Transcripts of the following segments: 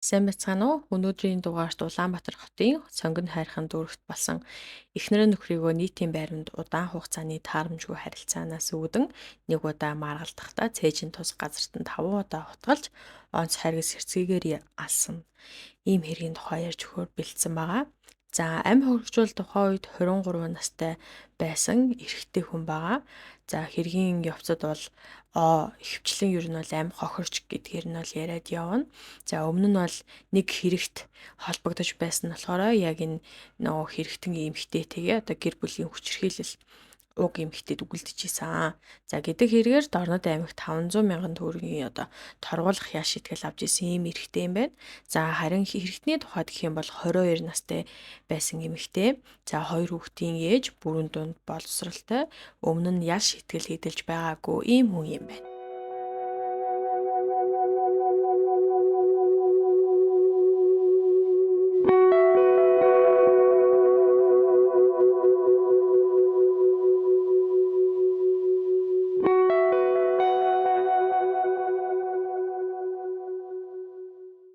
Сайн байцгаана уу? Өнөөдрийн дугаарт Улаанбаатар хотын Сонгино хайрхан дүүрэгт болсон эхнэрээ нөхрийгөө нийтийн байранд удаан хугацааны таарамжгүй харилцаанаас үүдэн нэг удаа маргалдахдаа цээжин тус газарт нь 5 удаа хутгалж онц хайргас хэрцгийгээр алсан ийм хэргийн тухай ярьж өгөхөөр бэлдсэн байгаа. За амь хөргөжүүл тухайн үед 23 настай байсан эрэгтэй хүн байгаа. За хэргийн явцад бол ихэвчлэн ер нь бол амь хохирч гэдгээр нь бол яриад явна. За өмнө нь бол нэг хэрэгт холбогдож байсан нь болохоор яг энэ нөгөө хэрэгтэн эмэгтэйтэйгээ одоо гэр бүлийн хүчирхийлэл уг эмэгтэйд үгэлдэж исэн. За гэдэг хэрэгээр Дорнод аймагт 500 мянган төгрөгийн одоо торгуулах яа шийтгэл авч исэн ийм эрэгтэй юм байна. За харин хэрэгтний тухайд гэх юм бол 22 настай байсан эмэгтэй. За хоёр хүүхдийн ээж, бүрэн дунд боловсралтай, өмнө нь ял шийтгэл хийдэлж байгаагүй ийм хүн юм байна.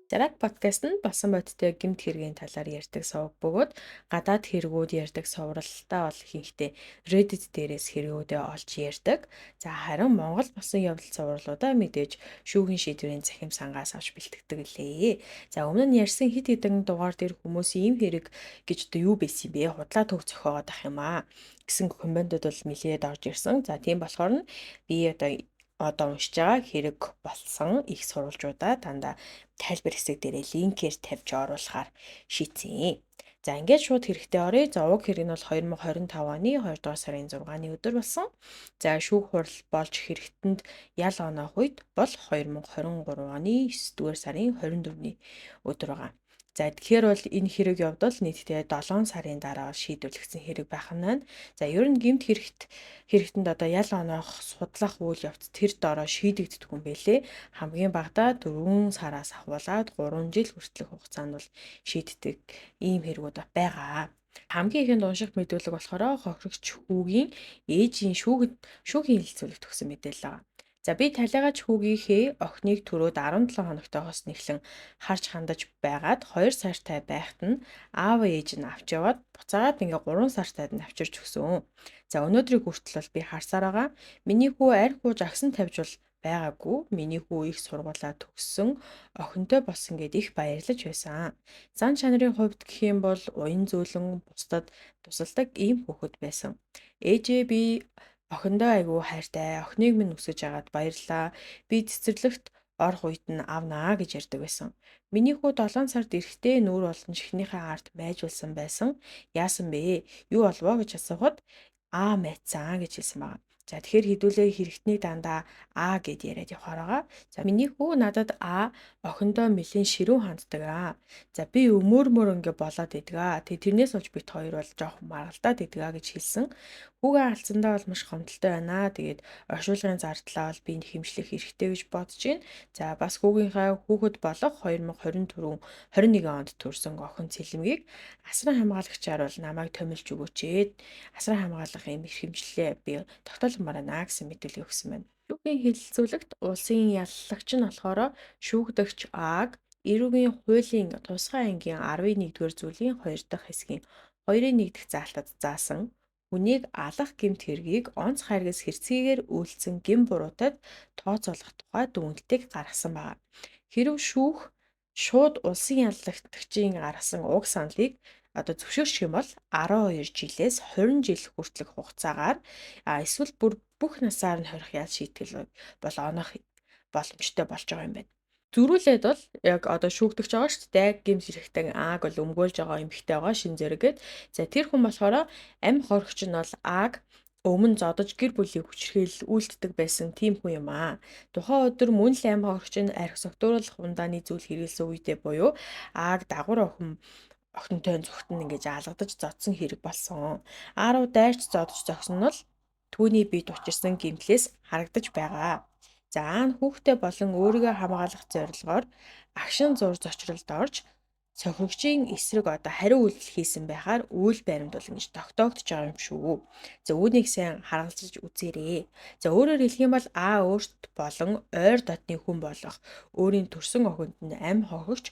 Зараг подкаст нь болсон бодиттой гэмт хэргийн талаар ярьдаг суваг бөгөөд гадаад хэрэгүүд ярьдаг сувралтаа бол ихэнхдээ Reddit дээрээс хэрэгүүдээ олж ярьдаг. За харин Монгол болсон явдал сувралуудаа мэдээж шүүхийн шийдвэрийн захим сангаас авч бэлтгэдэг лээ. За өмнө нь ярьсан хэд хэдэн дугаар дээр хүмүүс ийм хэрэг гэж одоо юу байсан юм бэ? Худлаа төг зохиогоод ах юм аа гэсэн комментод бол нэлээд орж ирсэн. За тийм болохоор нь би одоо уншиж байгаа хэрэг болсон их сурвалжуудаа дандаа тайлбар хэсэг дээрээ линкээр тавьж оруулахаар шийдсэн. За ингээд шууд хэрэгтэй оръё. За уг хэрэг нь бол 2025 оны 2 дугаар сарын 6-ны өдөр болсон. За шүүх хурал болж хэрэгтэнд ял оноох үед бол 2023 оны 9 дугаар сарын 24-ний өдөр байгаа. За тэгэхээр бол энэ хэрэг явдал нийтдээ 7 сарын дараа шийдвэрлэгдсэн хэрэг байх нь байна. За ер нь гэмт хэрэгтэнд одоо ял оноох судлах үйл явц тэр дороо шийдэгддэг юм бэлээ. Хамгийн багадаа 4 сараас ахуулаад 3 жил хүртэлх хугацаанд бол шийддэг ийм хэрэгүүд байгаа. Хамгийн ихэнд унших мэдүүлэг болохоор хохирогч хүүгийн ээжийн шүүхийн хэлэлцүүлэгт өгсөн мэдээлэл байгаа. За би талигач хүүгийнхээ охиныг төрөөд 17 хоногтойгоос нэхлэн харж хандаж байгаад 2 сартай байхад нь аав ээж нь авч яваад буцаагаад ингээ 3 сартайд нь авчирч өгсөн. За өнөөдрийг хүртэл бол би харсаар байгаа. Миний хүү арх ууж агсан тавьж бол байгаагүй. Миний хүү их сургуулаа төгссөн, охинтой болсон гэд их баярлаж байсан. Зан чанарын хувьд гэх юм бол уян зөөлөн бусдад тусалдаг ийм хүүхэд байсан. Ээжээ би охиндоо айгүй хайртай. Охиныг минь өсөж агаад баярлаа. Би цэцэрлэгт орох үед нь авнаа гэж ярьдаг байсан. Миний хүү 7 сард эрэхтэй нүүр болон шихнийхээ ард майжуулсан байсан. Яасан бэ? Юу болвоо гэж асуухад аа майцсан гэж хэлсэн байгаа. За тэгэхээр хэдүүлээ хэрэгтнийг дандаа А гэд яриад явахаар байгаа. За миний хүү надад А охиндоо нэлийн ширүүн ханддаг аа. За би өмөрмөр ингээ болоод идэг аа. Тэгээ тэрнээс болж бит хоёр бол жоохон маргалдаад идэг аа гэж хэлсэн. Хүүгээ алдсандаа бол маш гомдолтой байна. Тэгээд оршуулгын зардлаа бол би хэмжлэх хэрэгтэй гэж бодож байна. За бас хүүгийнхаа хүүхэд болох 2024 21 онд төрсэн охин Цэлмгийг асран хамгаалагчаар бол намайг томилж өгөөч ээ. Асран хамгаалах юм хэмжлэлээ би тогтоолмоор байна гэсэн мэдээлэл өгсөн байна. Шүүхийн хэлэлцүүлэгт улсын яллагч нь болохоор шүүгдэгч Аг эрүүгийн хуулийн тусгай ангийн 11-р зүйлийн 2 дахь хэсгийн 2-ын 1 дахь заалтад заасан хүнийг алах гэмт хэргийг онц хайргас хэрцгийгээр үйлдсэн гэм буруутад тооцоолох тухай дүгнэлтийг гаргасан байна. Хэрв шүүх шууд улсын яллагчийн гаргасан уг саналыг одоо зөвшөөрчих юм бол 12 жилээс 20 жил хүртэлх хугацаагаар эсвэл бүр бүх насаар нь хорих ял шийтгэл бол онох боломжтой болж байгаа юм байна. Зөрүүлээд бол яг одоо шүүгдэгч байгаа шүү дээ. Гэмт хэрэгтэн Аг бол өмгөөлж байгаа эмэгтэй байгаа шин зэрэгэд. За тэр хүн болохоор амь хорогч нь бол Аг өмнө зодож гэр бүлийг хүчирхийлэл үйлддэг байсан тийм хүн юм аа. Тухайн өдөр мөн л амь хорогч нь арх согтууруулах ундааны зүйл хэрэглэсэн үедээ буюу Аг дагвар охинтой зүгт нь ингэж алгадаж зодсон хэрэг болсон. А руу дайрч зодож зогсон нь бол түүний биед учирсан гэмтлээс харагдаж байгаа. За Аа нь хүүхдээ болон өөрийгөө хамгаалах зорилгоор агшин зуур зочролд орж сохирогчийн эсрэг одоо хариу үйлдэл хийсэн байхаар үйл баримт бол ингэж тогтоогдож байгаа юм шүү. За үүнийг сайн харгалзаж үзээрэй. За өөрөөр хэлэх юм бол А өөрт болон ойр дотны хүн болох өөрийн төрсөн охинд нь амь хохирч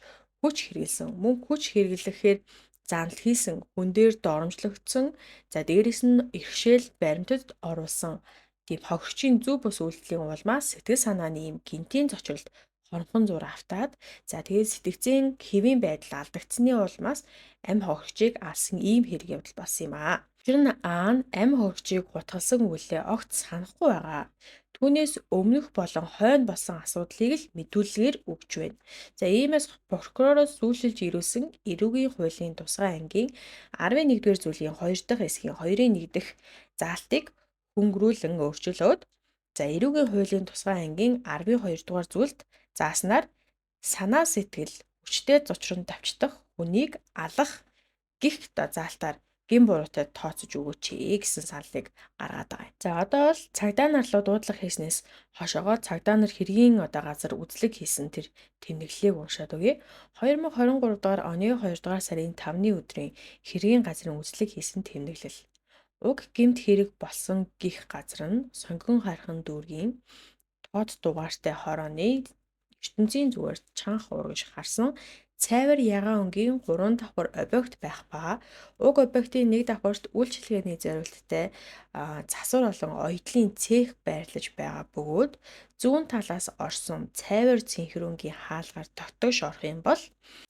Хүч хэрэглэсэн. Мөн хүч хэрэглэхээр занл хийсэн, хүн дээр доромжлогдсон, за дээрэс нь иргэшээл баримтад оруулсан тийм хохирчийн зөв бус үйлдэлийн улмаас сэтгэл санааны ийм гинтийн зочролд хоромхон зур автаад, за тэгээд сэтгцийн хэвийн байдал алдагдсаны улмаас амь хохирчийг алсан ийм хэрэг явдал болсон юм аа. Тэр нь Аа нь амь хохирчийг хутгалсан үйлээ огт санахгүй байгаа. Түүнээс өмнөх болон хойно болсон асуудлыг л мэдүүлгээр өгч байна. За иймээс прокуророос сүүлчилж ирүүлсэн эрүүгийн хуулийн тусгай ангийн 11-р зүйлийн 2 дахь хэсгийн 2-ын 1 дэх заалтыг хөнгөрүүлэн өөрчилөөд, за эрүүгийн хуулийн тусгай ангийн 12 дугаар зүйлд зааснаар санаа сэтгэл хүчтэй зочрон тавчдах хүнийг алах гих заалтаар гин буруутай тооцож өгөөч гэсэн саналыг гаргаад байгаа юм. За одоо бол цагдаа нар руу дуудлага хийснээс хойшоогоо цагдаа нар хэргийн одоо газар үзлэг хийсэн тэр тэмдэглэлийг уншаад өгье. 2023 дугаар оны 2 дугаар сарын 5-ны өдрийн хэргийн газрын үзлэг хийсэн тэмдэглэл. Уг гэмт хэрэг болсон гих газар нь Сонгон хайрхан дүүргийн тод дугаартай хорооны ертөнцийн зүгээр чанх урагш харсан цайвар ягаан өнгийн 3 давхар объект байх ба уг объектын нэг давхарт үйлчилгээний зориулттай засвар болон оёдлын цех байрлаж байгаа бөгөөд зүүн талаас орсон цайвар цэнхэр өнгийн хаалгаар дотгош орох юм бол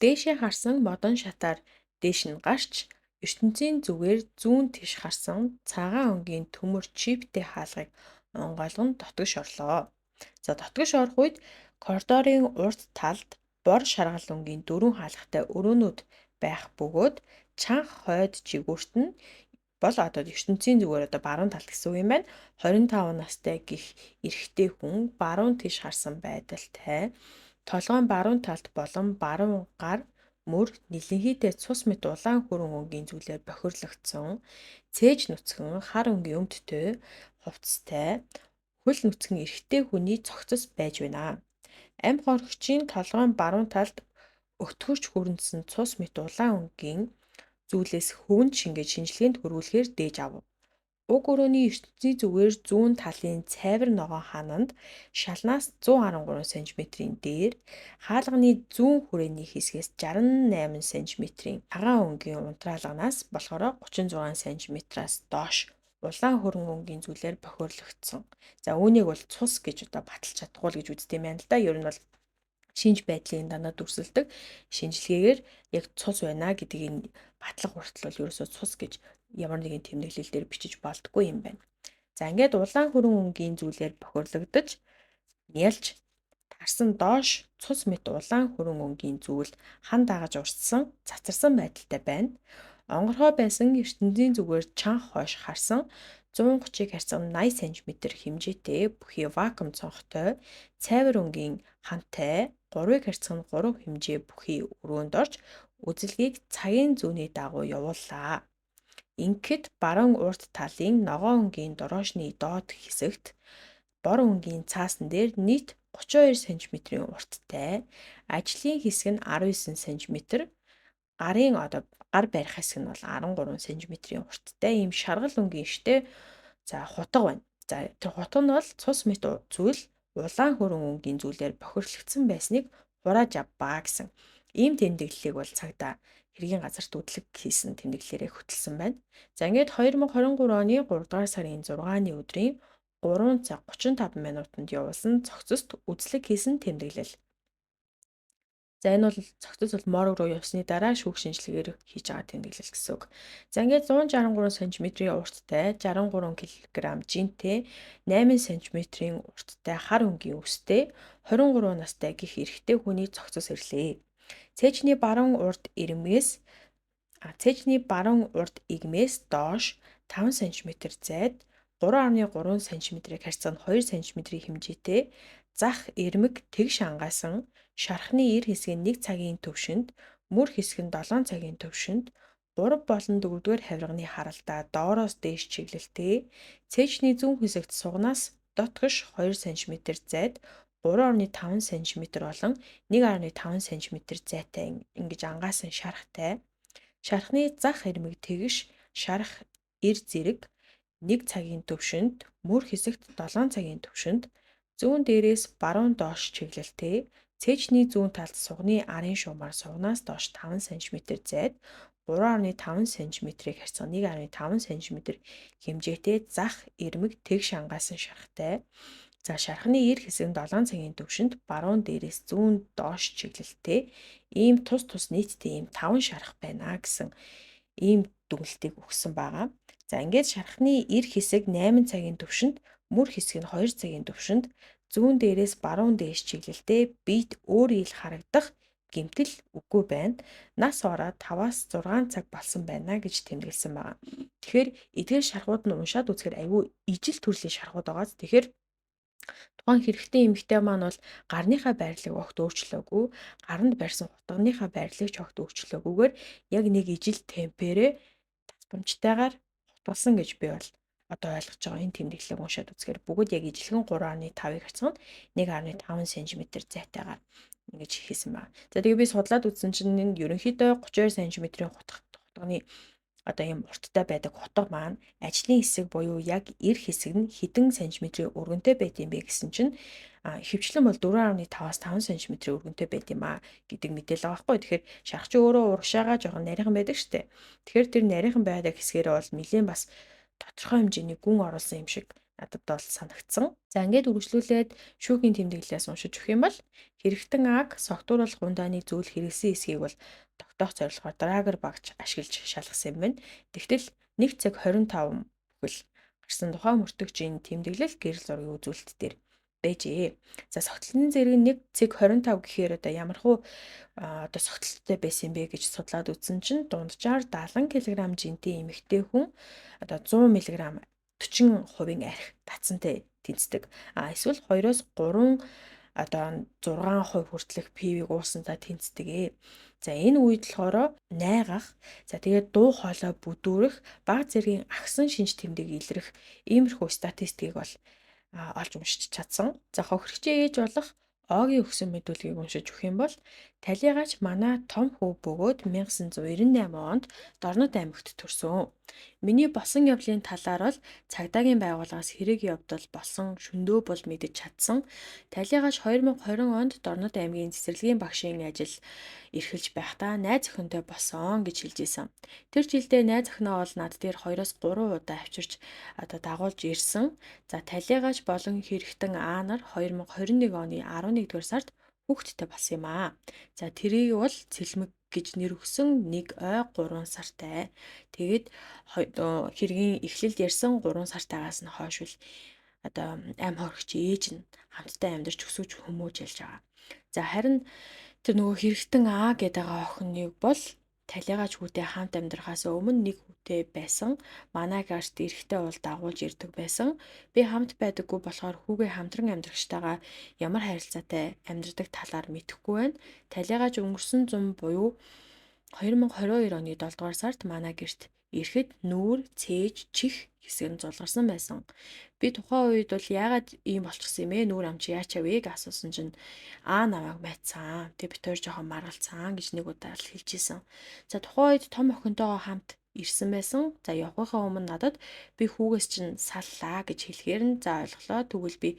дээшээ харсан модон шатаар дээш нь гарч ертөнцийн зүгээр зүүн тийш харсан цагаан өнгийн төмөр чиптэй хаалгыг онгойлгон дотгош орлоо. За дотгош орох үед коридорын урд талд бор шаргал өнгийн 4 хаалгатай өрөөнүүд байх бөгөөд чанх хойд жигүүрт нь бол одоо ертөнцийн зүгээр одоо баруун талд гэсэн үг юм байна. 25 настай гих эрэгтэй хүн баруун тийш харсан байдалтай толгойн баруун талд болон баруун гар мөр нэлэнхийдээ цус мэт улаан хөрөн өнгийн зүйлээр бохирлогдсон цээж нүцгэн хар өнгийн өмдтэй хувцастай хөл нүцгэн эрэгтэй хүний цогцос байж байна. Амь хорогчийн толгойн баруун талд өтгөрч хүрэнцсэн цус мэт улаан өнгийн зүйлээс хөвөнд шингээж шинжилгээнд хөрвүүлэхээр дээж авав. Уг өрөөний ертөнцийн зүгээр зүүн талын цайвар ногоон хананд шалнаас 113 см-ийн дээр хаалганы зүүн хүрээний хэсгээс 68 см-ийн цагаан өнгийн унтраалганаас болохоор 36 см-аас доош улаан хөрөн өнгийн зүйлээр бохирлогдсон. За үүнийг бол цус гэж одоо баталж чадахгүй л гэж үздэг юм байна л да. Ер нь бол шинж байдлын дандаа дүрсэлдэг шинжилгээгээр яг цус байна гэдгийг батлах хүртэл бол ерөөсөө цус гэж ямар нэгэн тэмдэглэл дээр бичиж болдгоо юм байна. За ингээд улаан хөрөн өнгийн зүйлээр бохирлогдож нялж тарсан доош цус мэт улаан хөрөн өнгийн зүйл хан дагаж урссан цацарсан байдалтай байна. Онгорхой байсан ертөнцийн зүгээр чанх хойш харсан 130-ыг харьцан 80 см хэмжээтэй бүхий вакуум цонхтой цайвар өнгийн хантай 3-ыг харьцан 3 хэмжээ бүхий өрөөнд орж үзлэгийг цагийн зүүнний дагуу явууллаа. Ингээд баруун урд талын ногоон өнгийн дороошны доод хэсэгт бор өнгийн цаасан дээр нийт 32 см-ийн урттай, ажлын хэсэг нь 19 см, гарын одоо гар барих хэсэг нь бол 13 см-ийн урттай ийм шаргал өнгийн штэ за хутга байна. За тэр хутга нь бол цус мэт зүйл улаан хөрөн өнгийн зүйлээр бохирлогдсон байсныг хурааж авбаа гэсэн ийм тэмдэглэлийг бол цагдаа хэргийн газарт үдлэг хийсэн тэмдэглэлээрээ хөтөлсөн байна. За ингээд 2023 оны 3 дугаар сарын 6-ны өдрийн 3 цаг 35 минутанд явуулсан цогцост үзлэг хийсэн тэмдэглэл. За энэ бол цогцос бол морг руу явсны дараа шүүх шинжилгээгээр хийж байгаа тэмдэглэл гэсэн үг. За ингээд 163 см-ийн урттай, 63 кг жинтэй, 8 см-ийн урттай хар өнгийн үстэй, 23 настай гих эрэгтэй хүний цогцос ирлээ. Цээжний баруун урд ирмээс цээжний баруун урд игмээс доош 5 см зайд 3.3 см-ийг харьцан 2 см-ийн хэмжээтэй зах ирмэг тэгш ангаасан шархны эр хэсэг нь 1 цагийн төвшөнд, мөр хэсэг нь 7 цагийн төвшөнд, 3 болон 4-р хавирганы харалтаа доороос дээш чиглэлтэй, цээжний зүүн хэсэгт сугнаас дотгош 2 см зайд 3.5 см болон 1.5 см зайтай ингэж ангаасан шархтай. Шархны зах ирмэг тэгш, шарх эр зэрэг 1 цагийн төвшөнд, мөр хэсэгт 7 цагийн төвшөнд, зүүн дээрээс баруун доош чиглэлтэй, Цээжний зүүн талд сугны арын шуумаар сугнаас доош 5 см зайд 3.5 см-ийг харьцан 1.5 см хэмжээтэй зах ирмэг тэгш ангаасан шархтай. За шархны эр хэсэг нь 7 цагийн түвшинд баруун дээрээс зүүн доош чиглэлтэй ийм тус тус нийтдээ ийм 5 шарх байна гэсэн ийм дүгнэлтийг өгсөн байгаа. За ингээд шархны эр хэсэг 8 цагийн түвшинд, мөр хэсэг нь 2 цагийн түвшинд зүүн дээрээс баруун дээш чиглэлтэй биет өөр ил харагдах гэмтэл үгүй байна. Нас ороод 5-аас 6 цаг болсон байна гэж тэмдэглэсэн байгаа. Тэгэхээр эдгээр шархууд нь уншаад үзэхээр айгүй ижил төрлийн шархууд байгааз. Тэгэхээр тухайн хэрэгтэн эмэгтэй маань бол гарныхаа байрлалыг огт өөрчлөөгүй, гаранд барьсан хутганыхаа байрлалыг ч огт өөрчлөөгүйгээр яг нэг ижил темпээрээ тасбамжтайгаар хутгалсан гэж би бол одоо ойлгож байгаа. Энэ тэмдэглэлийг уншаад үзэхээр бүгд яг ижилхэн 3.5-ыг харьцан 1.5 см зайтайгаар ингэж хийсэн байна. За тэгээ би судлаад үзсэн чинь энэ ерөнхийдөө 32 см-ийн хутганы одоо ийм урттай байдаг хутга маань ажлын хэсэг буюу яг эр хэсэг нь хэдэн сантиметрийн өргөнтэй байд юм бэ гэсэн чинь ихэвчлэн бол 4.5-аас 5 см-ийн өргөнтэй байд юм а гэдэг мэдээлэл байгаа байхгүй. Тэгэхээр шарх чи өөрөө урагшаага жоохон нарийнхан байдаг штэ. Тэгэхээр тэр нарийнхан байдаг хэсгээрээ бол нэлээд бас тодорхой хэмжээний гүн оруулсан юм шиг надад бол санагдсан. За ингээд үргэлжлүүлээд шүүхийн тэмдэглэлээс уншиж өгөх юм бол хэрэгтэн аг согтууруулах ундааны зүйл хэрэгсэн эсхийг бол тогтоох зорилгоор драгер багч ашиглаж шалгасан юм байна. Тэгтэл 1 цаг 25 бүхэл гарсан тухай мөртөгч энэ тэмдэглэл гэрэл зургийн үзүүлэлт дээр байжээ. За согтлын зэрэг 1 цаг 25 гэхээр одоо ямархуу одоо согтлолттой байсан юм бэ гэж судлаад үзсэн чинь дунджаар 70 кг жинтэй эмэгтэй хүн одоо 100 мг 40% арх татсантай тэнцдэг. А эсвэл 2-оос 3 одоо 6% хүртэлх пивийг уусантай тэнцдэг ээ. За энэ үед болохоор найгах, за тэгээд дуу хоолой бүдүүрэх, баг зэргийн агсан шинж тэмдэг илрэх иймэрхүү статистикийг бол олж уншиж чадсан. За хохирогчийн ээж болох Огийн өгсөн мэдүүлгийг уншиж өгөх юм бол талигач манай том хүү бөгөөд 1998 онд Дорнод аймагт төрсөн. Миний болсон явдлын талаар бол цагдаагийн байгууллагаас хэрэг явдал болсон шөндөө бол мэдэж чадсан. Талигач 2020 онд Дорнод аймгийн цэцэрлэгийн багшийн ажил эрхэлж байхдаа найз охинтой болсон гэж хэлж исэн. Тэр жилдээ найз охиноо бол над дээр 2-оос 3 удаа авчирч одоо дагуулж ирсэн. За талигач болон хэрэгтэн Аа нар 2021 оны 11-р сард хүүхэдтэй болсон юм аа. За тэрийг бол цэлмэг гэж нэр өгсөн 1 ой 3 сартай. Тэгээд хэргийн эхлэлд ярьсан 3 сартаагаас нь хойш бол одоо ам хорогч ээж нь хамтдаа амьдарч өсөж хүмүүж ялж байгаа. За харин тэр нөгөө хэрэгтэн Аа гэдэг охиныг бол талигач хүүтэй хамт амьдрахаас өмнө нэг хүүтэй байсан. Манай гарт эрэхтэй бол дагуулж ирдэг байсан. Би хамт байдаггүй болохоор хүүгээ хамтран амьдрагчтайгаа ямар харилцаатай амьдрдаг талаар мэдэхгүй байна. Талигач өнгөрсөн зун буюу 2022 оны 7 дугаар сард манай гэрт ирэхэд нүүр, цээж, чих хэсэг нь зулгарсан байсан. Би тухайн үед бол яагаад ийм болчихсон юм бэ? Нүүр ам чи яачаа вэ гэж асуусан чинь аа намайг майцсан. Тэг бит хоёр жоохон маргалцсан гэж нэг удаа л хэлж исэн. За тухайн үед том охинтойгоо хамт ирсэн байсан. За явахынхаа өмнө надад би хүүгээс чинь саллаа гэж хэлэхээр нь за ойлголоо. Тэгвэл би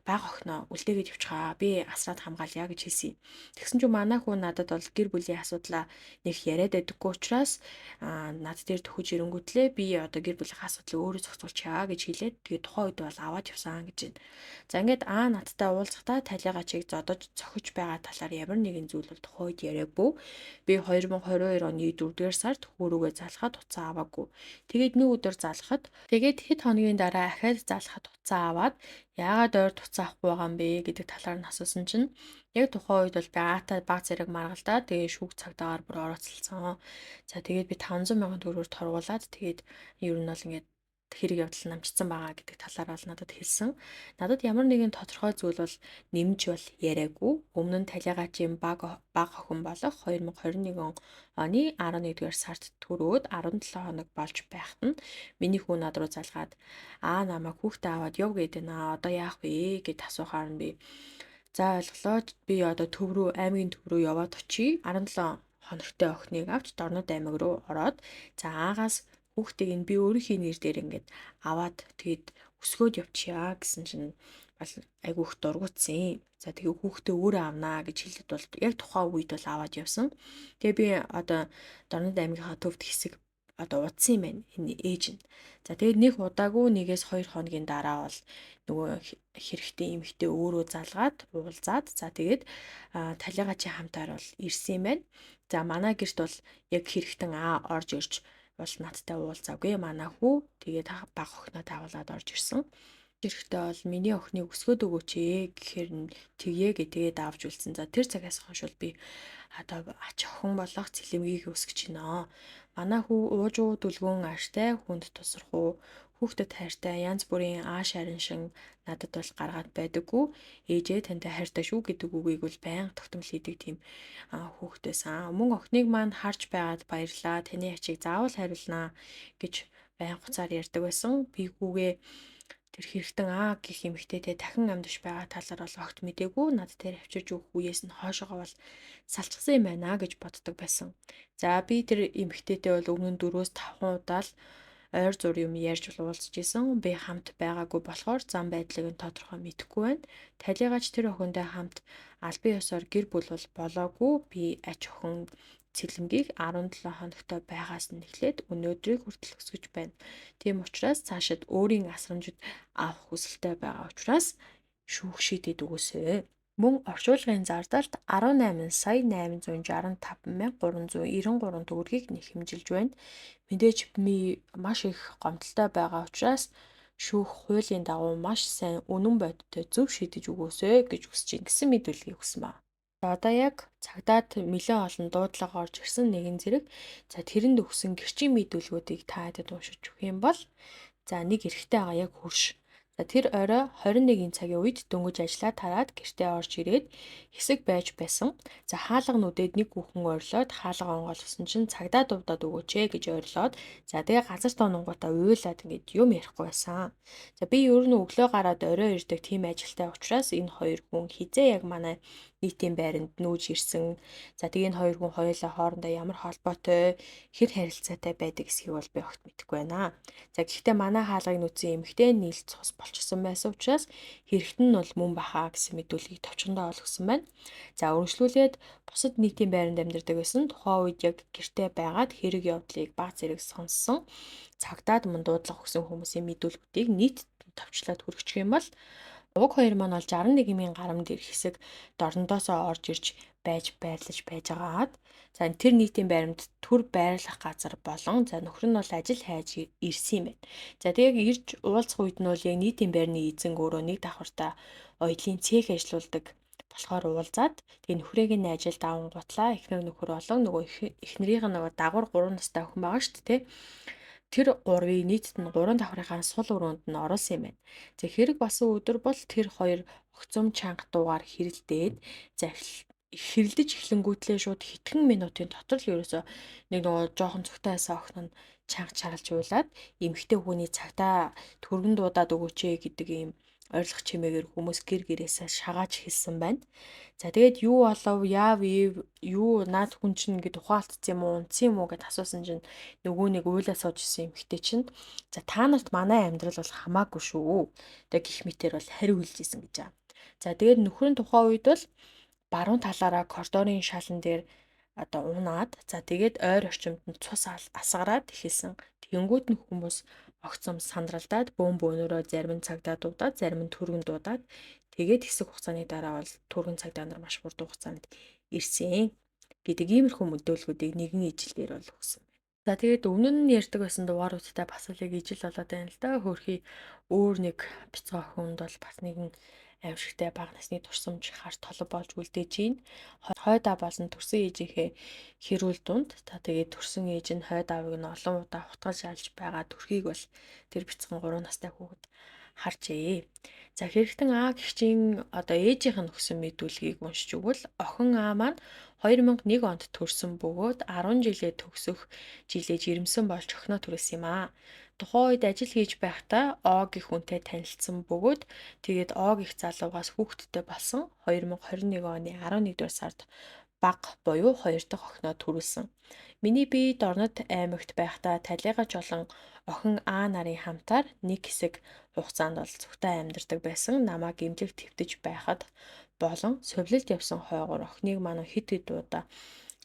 бага охиноо үлдээгээд явчихаа. Би асраад хамгаалъя гэж хэлсэн юм. Тэгсэн чинь манай хүү надад бол гэр бүлийн асуудлаа нэг яриад байдаггүй учраас над дээр төхөж ирэнгүүтлээ би одоо гэр бүлийн асуудлыг өөрөө зохицуулчихъя гэж хэлээд тэгээ тухайн үед бол аваад явсан гэж байна. За ингээд аа надтай уулзахдаа талигаачийг зодож цохиж байгаа талаар ямар нэгэн зүйл бол тухайн үед яриаггүй. Би 2022 оны 4-р сард хүүрүүгээ залхаад утсаа аваагүй. Тэгээд нэг өдөр залхад тэгээд хэд хоногийн дараа ахаад залхад утсаа аваад яагаад ойр утсаа авахгүй байгаа юм бэ гэдэг талаар нь асуусан чинь яг тухайн үед бол би аатай баг зэрэг маргалдаа тэгээ шүүх цагдаагаар бүр орооцолцсон. За тэгээд би 500 мянган төгрөгөөр торгуулад тэгээд ер нь бол ингээд хэрэг явдал намжчихсан байгаа гэдэг талаар бол надад хэлсэн. Надад ямар нэгэн тодорхой зүйл бол нэмж бол яриаггүй. Өмнө нь талигаачийн баг охин болох 2021 оны 11-р сард төрөөд 17 хоног болж байхад нь миний хүү над руу залгаад аа намайг хүүхдээ аваад яв гэдэг наа одоо яах вэ гэд асуухаар нь би за ойлголоо би одоо төв рүү аймгийн төв рүү яваад очие 17 хоногтой охиныг авч Дорнод аймаг руу ороод за аагаас хүүхдийг нь би өөрийнхөө нэр дээр ингээд аваад тэгээд өсгөөд явчихъя гэсэн чинь Бол айгүй их дургуутсан. За тэгээ хүүхдээ өөрөө авнаа гэж хэлэхэд бол яг тухайн үед бол аваад явсан. Тэгээ би одоо Дорнод аймгийнхаа төвд хэсэг одоо удсан юм байна энэ ээж нь. За тэгээд нэг удаагүй 1-2 хоногийн дараа бол нөгөө хэрэгтэй эмэгтэй өөрөө залгаад уулзаад за тэгээд талигаачийн хамтаар бол ирсэн юм байна. За манай гэрт бол яг хэрэгтэн аа орж ирж бол надтай уулзаагүй. Манай хүү тэгээд баг охиноо дагуулад орж ирсэн. Эрэхтэй бол миний охиныг өсгөөд өгөөч ээ гэхээр нь тэгье гэ тэгээд авч үлдсэн. За тэр цагаас хойш бол би одоо ач охин болох цэлэмгийг өсгөж байна. Манай хүү уужуу дүлгөөн ааштай хүнд тусрах уу, хүүхдэд хайртай янз бүрийн ааш харин шин надад бол гаргаад байдаггүй. Ээжээ тантай хайртай шүү гэдэг үгийг бол байнга тогтмол хийдэг тийм хүүхдээс. Мөн охиныг маань харж байгаад баярлаа. Таны ачийг заавал хариулнаа гэж байнга хуцаар ярьдаг байсан. Би хүүгээ тэр хэрэгтэн аа гэх эмэгтэйтэй дахин амьдарч байгаа талаар бол огт мдээгүй. Над дээр авчирч өгөх үеэс нь хойшоогоо бол салчихсан юм байна гэж боддог байсан. За би тэр эмэгтэйтэй бол өмнө нь 4-5 удаа л ойр зур юм ярьж уулзж исэн. Би хамт байгаагүй болохоор зам байдлыг нь тодорхой мэдэхгүй байна. Талигач тэр охинтой хамт албан ёсоор гэр бүл бол болоогүй. Би ач охин цэлэмгийг 17 хоногтой байгаас нь эхлээд өнөөдрийг хүртэл өсгөж байна. Тийм учраас цаашид өөрийн асрамжид авах хүсэлтэй байгаа учраас шүүх шийдээд өгөөсэй. Мөн орчуулгын зардалд 18 сая 865 393 төгрөгийг нэхэмжилж байна. Мэдээж би маш их гомдолтой байгаа учраас шүүх хуулийн дагуу маш сайн үнэн бодиттой зөв шийдэж өгөөсэй гэж хүсэж байна гэсэн мэдүүлгийг өгсөн ба. Одоо яг цагдаад нэлээд олон дуудлага орж ирсэн нэгэн зэрэг. За тэрэнд өгсөн гэрчийн мэдүүлгүүдийг та хэдэд уншиж өгөх юм бол за нэг эрэгтэй байгаа яг хөрш. За тэр орой 21 цагийн үед дөнгөж ажиллаа тараад гэртээ орж ирээд хэсэг байж байсан. За хаалга нүдээд нэг хүүхэн ойрлоод хаалга онгойлгосон чинь цагдаа дуудаад өгөөч ээ гэж ойрлоод за тэгээ газар тоононгуудаа уйлаад ингээд юм ярихгүй байсан. За би ер нь өглөө гараад орой ирдэг тийм ажилтай учраас энэ хоёр хүн хизээ яг манай нийтийн байранд нүүж ирсэн. За тэгээ энэ хоёр хүн хоёулаа хоорондоо ямар холбоотой, хэр харилцаатай байдаг эсхийг бол би огт мэдэхгүй байна. За гэхдээ манай хаалгыг нүцэн эмэгтэй нийлц цус болчихсон байсан учраас хэрэгт нь бол мөн баха гэсэн мэдүүлгийг товчондоо олгосон байна. За өргөжлүүлээд бусад нийтийн байранд амьдардаг байсан. Тухайн үед яг гэртээ байгаад хэрэг явдлыг баг зэрэг сонссон. Цагдаад мөн дуудлага өгсөн хүмүүсийн мэдүүлгүүдийг нийт товчлоод хүргэчих юм бол уг хоёр маань бол 61 мянган гарамд ирэх хэсэг дорндоосоо орж ирж байж байрлаж байж байгаад за тэр нийтийн байрамд төр байрлах газар болон за нөхөр нь бол ажил хайж ирсэн юм байна. За тэгээ ирж уулзах үед нь бол яг нийтийн байрны эзэн өөрөө нэг давхартаа оёлын цех ажиллаулдаг болохоор уулзаад тэгээ нөхрийг нь ажилд авангуутлаа эхнэр нөхөр болон нөгөө эхнэрийнх нь нөгөө дагвар 3 настай охин байгаа шүү дээ. Тэр гурвыг нийтд нь 3 давхрынхаа сул өрөөнд нь оруулсан юм байна. За хэрэг болсон өдөр бол тэр хоёр огцом чанга дуугаар хэрэлдээд за хэрэлдэж эхлэнгүүтлээ шууд хэдхэн минутын дотор л ерөөсөө нэг нөгөө жоохон цогтой байсан охин нь чанга чаралж уйлаад эмэгтэй хүний цагтаа түргэн дуудаад өгөөч ээ гэдэг ийм ойрлох чимээгээр хүмүүс гэр гэрээсээ шагааж хэлсэн байна. За тэгээд юу болов, яав ив, юу наад хүн чинь ингээд ухаалтсан юм уу, унтсан юм уу гэд асуусан чинь нөгөө нэг уйлаа сууж исэн эмэгтэй чинь за та нарт манай амьдрал бол хамаагүй шүү. Тэгээ гих мэтэр бол хариу хэлж исэн гэж байгаа. За тэгээд нөхөр нь тухайн үед бол баруун талаараа коридорын шалан дээр одоо унаад за тэгээд ойр орчимд нь цус асгараад эхэлсэн. Тэгэнгүүт нь хүмүүс огцом сандралдаад бөөн бөөнөрөө зарим нь цагдаа дуудаад зарим нь түргэн дуудаад тэгээд хэсэг хугацааны дараа бол түргэн цагдаа нар маш хурдан хугацаанд ирсэн гэдэг иймэрхүү мэдүүлгүүдийг нэгэн ижил дээр бол өгсөн байна. За тэгээд өмнө нь ярьдаг байсан дугааруудтай бас л яг ижил болоод байна л да. Хөөрхий өөр нэг бяцхан охинд бол бас нэгэн аимшигтай бага насны турсамж хар толб болж үлдээж гин. Хойд аав болон төрсөн ээжийнхээ хэрүүл дунд та тэгээд төрсөн ээж нь хойд аавыг нь олон удаа хутгалж алж байгаа төрхийг бол тэр бяцхан 3 настай хүүхэд харжээ. За хэрэгтэн А гэгчийн одоо ээжийнх нь өгсөн мэдүүлгийг уншиж өгвөл охин А маань 2001 онд төрсөн бөгөөд 10 жилээ төгсөх жилээ жирэмсэн болж охиноо төрүүлсэн юм аа. Тухайн үед ажил хийж байхдаа О гэх хүнтэй танилцсан бөгөөд тэгээд О гэх залуугаас хүүхэдтэй болсон. 2021 оны 11 дугаар сард бага буюу 2 дахь охиноо төрүүлсэн. Миний бие Дорнод аймагт байхдаа талийгач олон охин А нарын хамтаар нэг хэсэг хугацаанд бол цугтаа амьдардаг байсан. Намайг эмнэлэг твдэж байхад болон сувилалд явсан хойгоор охиныг маань хэд хэд удаа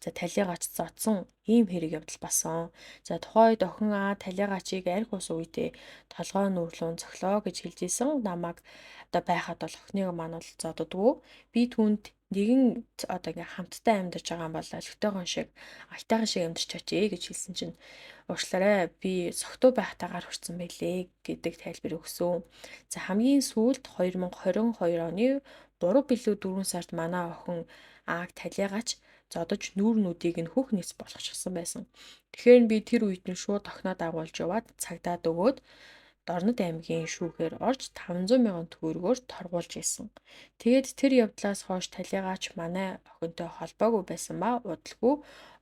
за талийгач зодсон ийм хэрэг явдал болсон. За тухайн үед охин А талийгачийг арх ус үедээ толгой нүүрлүүн цохлоо гэж хэлж исэн. Намайг одоо байхад бол охиныг маань бол зоддоггүй. Би түүнд нэгэн одоо ингээ хамтдаа амьдарч байгаа юм бол олигтойгон шиг аятайхан шиг амьдарч чачээ гэж хэлсэн чинь уучлаарай би согтуу байхдаа гар хүрсэн байлээ гэдэг тайлбар өгсөн. За хамгийн сүүлд 2022 оны 3 билүү 4 сард манай охин Аг талийгач зодож нүүр нүдийг нь хөх нэс болгочихсон байсан. Тэгэхээр би тэр үед нь шууд охиноо дагуулж яваад цагдаад өгөөд Дорнод аймгийн шүүхээр орж 500 мянган төгрөгөөр торгуулж исэн. Тэгээд тэр явдлаас хойш талийгаач манай охинтой холбоогүй байсан ба удалгүй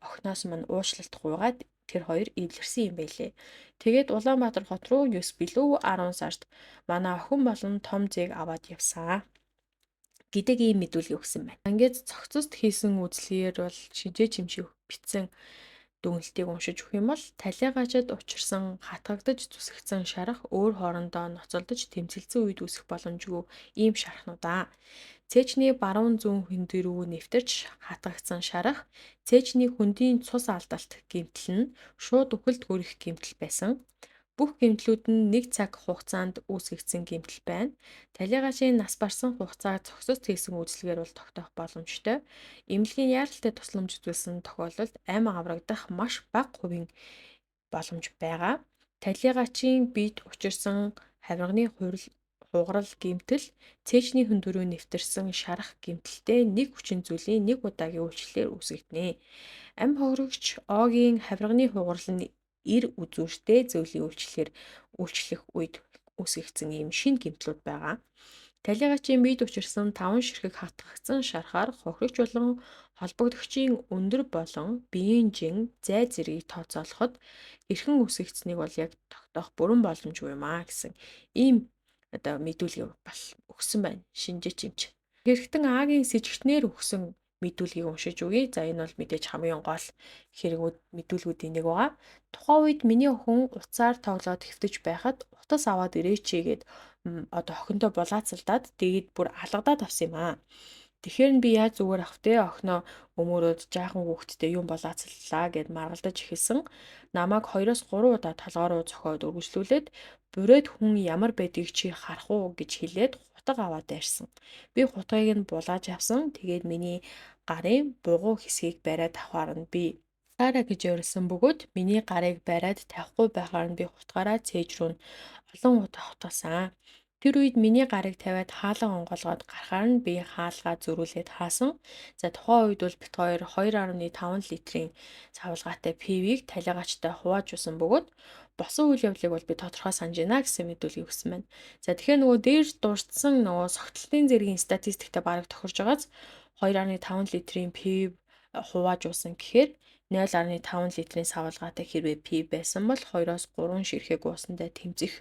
охиноос мань уучлалт гуйгаад тэр хоёр эвлэрсэн юм байлээ. Тэгээд Улаанбаатар хот руу 9 билүү 10 сард манай охин болон том зээг аваад явсан гэдэг ийм мэдүүлэг өгсөн байна. Ингээд цогцост хийсэн үзлэгээр бол шинжээ чимшиг бичсэн дүгнэлтийг уншиж өгөх юм бол талийгаачид учирсан хатгагдаж зүсгцэн шарах өөр хоорондоо ноцолдож тэмцэлцэн үед үүсэх боломжгүй ийм шархнуудаа. Цээжний баруун зүүн хөндий рүү нэвтэрч хатгагдсан шарах, цээжний хөндийн цус алдалт гэмтэл нь шууд үхэлд хүрэх гэмтэл байсан. Бүх гэмтлүүд нь нэг цаг хугацаанд үүсгэгдсэн гэмтэл байна. Талийгаачийн нас барсан хугацааг цогцост хийсэн үйлчилгээр бол тогтоох боломжтой. Эмнэлгийн яаралтай тусламж үзүүлсэн тохиолдолд амь аврагдах маш бага хувийн боломж байгаа. Талийгаачийн биед учирсан хавирганы хугарал гэмтэл, цээжний хөндөрөө нэвтэрсэн шарах гэмтэлтэй нэг хүчин зүйлийн нэг удаагийн үйлчлэлээр үүсгэгдэнэ. Амь хохирогч Огийн хавирганы хугарал нь эр үзүүртэй зөөллийн үйлчлэгээр үйлчлэх үед үүсгэгдсэн ийм шинэ гэмтлүүд байгаа. Талийгаачийн биед учирсан 5 ширхэг хатгагдсан шархаар хохирогч болон холбогдогчийн өндөр болон биеийн жин зай зэргийг тооцоолоход эрхэн үүсгэгдсэнийг бол яг тогтоох бүрэн боломжгүй юм а гэсэн ийм одоо мэдүүлгийг бол өгсөн байна. Шинжээч эмч. Хэрэгтэн Агийн сэжигтнээр өгсөн мэдүүлгийг уншиж өгье. За энэ бол мэдээж хамгийн гол хэрэгүүд мэдүүлгүүдийн нэг байгаа. Тухайн үед миний охин утсаар тоглоод хэвтэж байхад утас аваад ирээч гээд одоо охиндоо булаацалдаад тэгээд бүр алгадаад авсан юм аа. Тэгэхээр нь би яаж зүгээр авах вэ? Охиноо өмөрөөд жаахан хүүхэдтэй юм булаацаллаа гэд маргалдаж эхэлсэн. Намайг 2-3 удаа толгой руу зохиод өргөжлүүлээд бүрээд хүн ямар байдгийг чи харах уу гэж хэлээд хутга аваад дайрсан. Би хутгийг нь булааж авсан. Тэгээд миний гарын бугуй хэсгийг бариад авахар нь би таараа гэж ойрлсон бөгөөд миний гарыг бариад тавихгүй байхаар нь би хутгаараа цээж рүү нь олон удаа хутгасан. Тэр үед миний гарыг тавиад хаалга онгоолгоод гарахаар нь би хаалгаа зөрүүлээд хаасан. За тухайн үед бол бит хоёр 2.5 литрийн савлгаатай пивийг талигаачтай хувааж усан бөгөөд босон үйл явдлыг бол би тодорхой санаж байна гэсэн мэдүүлгийг өгсөн байна. За тэгэхээр нөгөө дээр дурдсан нөгөө согтлын зэргийн статистиктэй бараг тохирж байгааз 2.5 литрийн пив хувааж уусан гэхээр 0.5 литрийн савлгаатай хэрвээ пив байсан бол 2-3 ширхэг уусандаа тэмцэх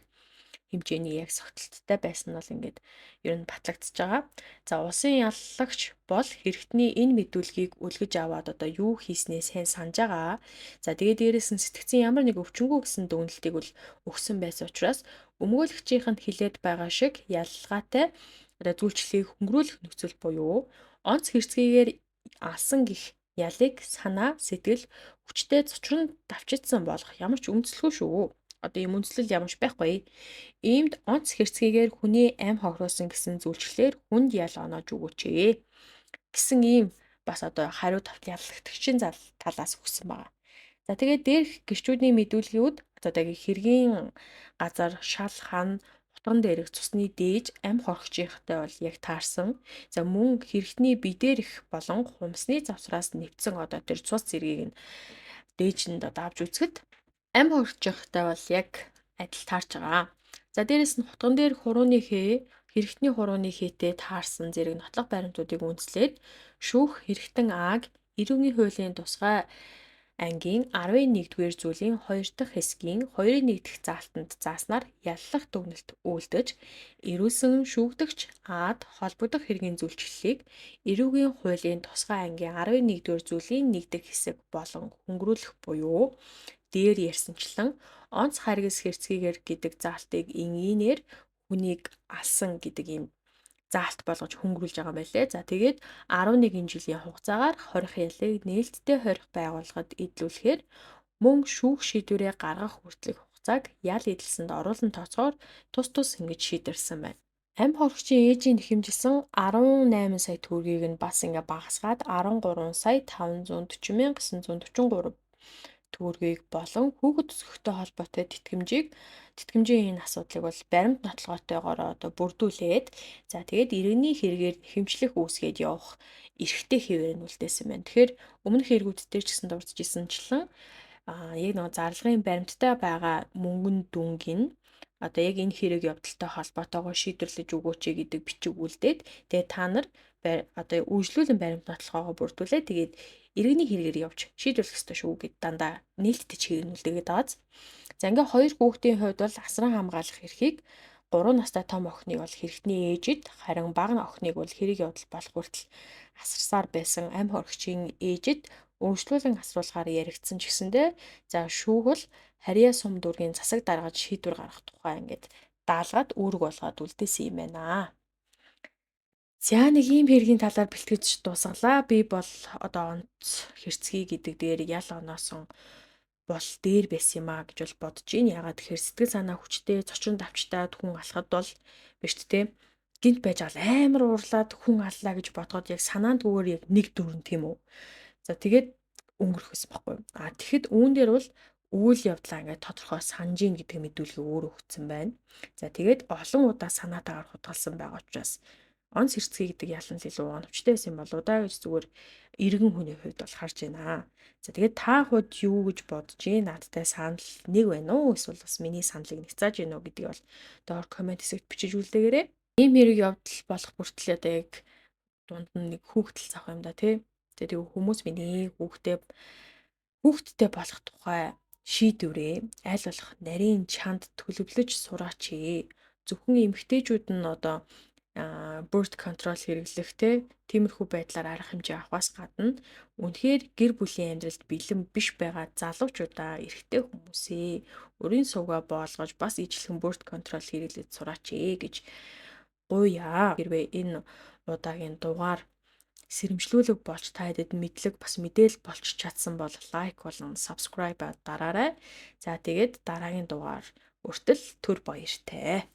хэмжээний яг согтолттой байсан нь бол ингээд ер нь батлагдчихж байгаа. За усын яллагч бол хэрэгтний энэ мэдүүлгийг үлгэж аваад одоо юу хийснээ сайн санаж байгаа. За тэгээд дээрээс нь сэтгцэн ямар нэг өвчнгүү гэсэн дүгнэлтийг бол өгсөн байсан учраас өмгөөлөгчийнх нь хилээд байгаа шиг ялалгаатай одоо зүйлчлэлийг хөнгөрүүлэх нөхцөл буюу онц хэрцгийгээр алсан гих ялыг санаа сэтгэл хүчтэй цочрон давчидсан болох ямар ч үндэслэгүй шүү. Одоо ийм үндэслэл ямар ч байхгүй. Иймд онц хэрцгийгээр хүний амь хохируулсан гэсэн зүйлчлэлээр хүнд ял оноож өгөөч ээ гэсэн ийм бас одоо хариу тавт яллагдагчийн талаас өгсөн байгаа. За тэгээд дээрх гэрчүүдийн мэдүүлгүүд одоо хэргийн газар шал хан утган дээрх цусны дээж амь хорхогчийнхтай бол яг таарсан. За мөн хэрэгтний бие дээрх болон хумсны завсраас нэвтсэн одоо тэр цус зэргийг нь дээжинд одоо авч үзэхэд амь хорхогчийнхтай бол яг адил таарч байгаа. За дээрэс нь хутган дээр хурууны хээ, хэрэгтний хурууны хээтэй таарсан зэрэг нотлох баримтуудыг үндэслээд шүүх хэрэгтэн Аг эрүүгийн хуулийн тусгай ангийн 11-р зүйлийн 2 дахь хэсгийн 2-ын 1 дахь заалтанд зааснаар яллах дүгнэлт үйлдэж, эрүүлсэн шүүгдэгч аад холбогдох хэргийн зүйлчлэлийг эрүүгийн хуулийн тусгай ангийн 11-р зүйлийн 1 дахь хэсэг болон хөнгөрүүлэх буюу дээр ярьсанчлан онц харгас хэрцгийгээр гэдэг заалтыг энгийнээр хүнийг алсан гэдэг ийм заалт болгож хөнгөрүүлж байгаа юм байлээ. За тэгээд 11 жилийн хугацаагаар хорих ялыг нээлттэй хорих байгууллагад эдлүүлэхээр мөн шүүх шийдвэрээ гаргах хүртэлх хугацааг ял эдэлсэнд оруулан тооцоогоор тус тус ингэж шийдвэрлэсэн байна. Амь хорогчийн ээжийн нэхэмжилсэн 18 сая төгрөгийг нь бас ингээ багасгаад 13 сая 540 мянга 943 төгрөгийг болон хүүхэд өсгөхтэй холбоотой тэтгэмжийн энэ асуудлыг бол баримт нотлогоотойгоор одоо бүрдүүлээд, за тэгээд иргэний хэрэгээр нэхэмжлэх үүсгээд явах эрхтэй хэвээр нь үлдээсэн байна. Тэгэхээр өмнөх хэрэгүүд дээр ч гэсэн дурдж ирсэнчлэн яг нэг зарлагын баримттай байгаа мөнгөн дүнгийн одоо яг энэ хэрэг явдалтай холбоотойгоо шийдвэрлэж өгөөч гэдэг бичиг үлдээд, тэгээд та нар одоо үйлчлүүлэн баримт нотлогоогоо бүрдүүлээ, тэгээд иргэний хэрэгээр явж шийдвэрлэх ёстой шүү гэд дандаа нээлттэй чиглүүлдэг байгаа. За ингээ хоёр хүүхдийн хувьд бол асран хамгаалах эрхийг 3 настай том охиныг бол хэрэгтний ээжид, харин бага охиныг бол хэрэг явдал болох хүртэл асарсаар байсан амь хорогчийн ээжид өргөжлүүлэн асруулахаар яригдсан ч гэсэндээ, за шүүх бол харьяа сум дүүргийн засаг даргад шийдвэр гаргах тухай ингээд даалгаад үүрэг болгоод үлдээсэн юм байна. За нэг ийм хэргийн талаар бэлтгэж дуусгалаа. Би бол одоо онц хэрцгий гэдэг дээр ял оноосон бол дээр байсан юм а гэж бол бодож байна. Яагаад тэгэхээр сэтгэл санаа хүчтэй, зочин давчтаад хүн алхад бол биш тэ. Гинт байж ал амар уурлаад хүн аллаа гэж бодоход яг санаандгүйгээр яг нэг дүрэн тийм үү. За тэгээд өнгөрөх гэсэн байхгүй юу. А тэгэхэд үүн дээр бол үйл явдлаа ингээд тодорхой санаж ийн гэдэг мэдүүлгийг өөрөө өгсөн байна. За тэгээд олон удаа санаатаагаар худалсан байгаа учраас онц хэрцгий гэдэг ялан л илүү оновчтой байсан юм болоо да гэж зүгээр иргэн хүний хувьд бол харж байна. За тэгээд та хувьд юу гэж бодож байна? Надтай санал нэг байна уу? Эсвэл бас миний саналыг нэгцааж байна уу гэдгийг бол доор коммент хэсэгт бичиж үлдээгээрэй. Ийм хэрэг явдал болох бүртэл одоо яг дунд нь нэг хүүхдэл завх юм да тий. Тэгээд хүмүүс миний хүүхдтэй болох тухай шийдвэрээ аль болох нарийн чанд төлөвлөж сураач ээ. Зөвхөн эмэгтэйчүүд нь одоо birth control хэрэглэх те тиймэрхүү байдлаар арга хэмжээ авахаас гадна үнэхээр гэр бүлийн амьдралд бэлэн биш байгаа залуучуудаа, эрэгтэй хүмүүсээ өрийн сувгаа боолгож бас ижилхэн birth control хэрэглэж сураач ээ гэж гуйя. Хэрвээ энэ удаагийн дугаар сэрэмжлүүлэг болж та хэдэд мэдлэг бас мэдээлэл болж чадсан бол лайк болон subscribe дараарай. За тэгээд дараагийн дугаар хүртэл түр баяртай.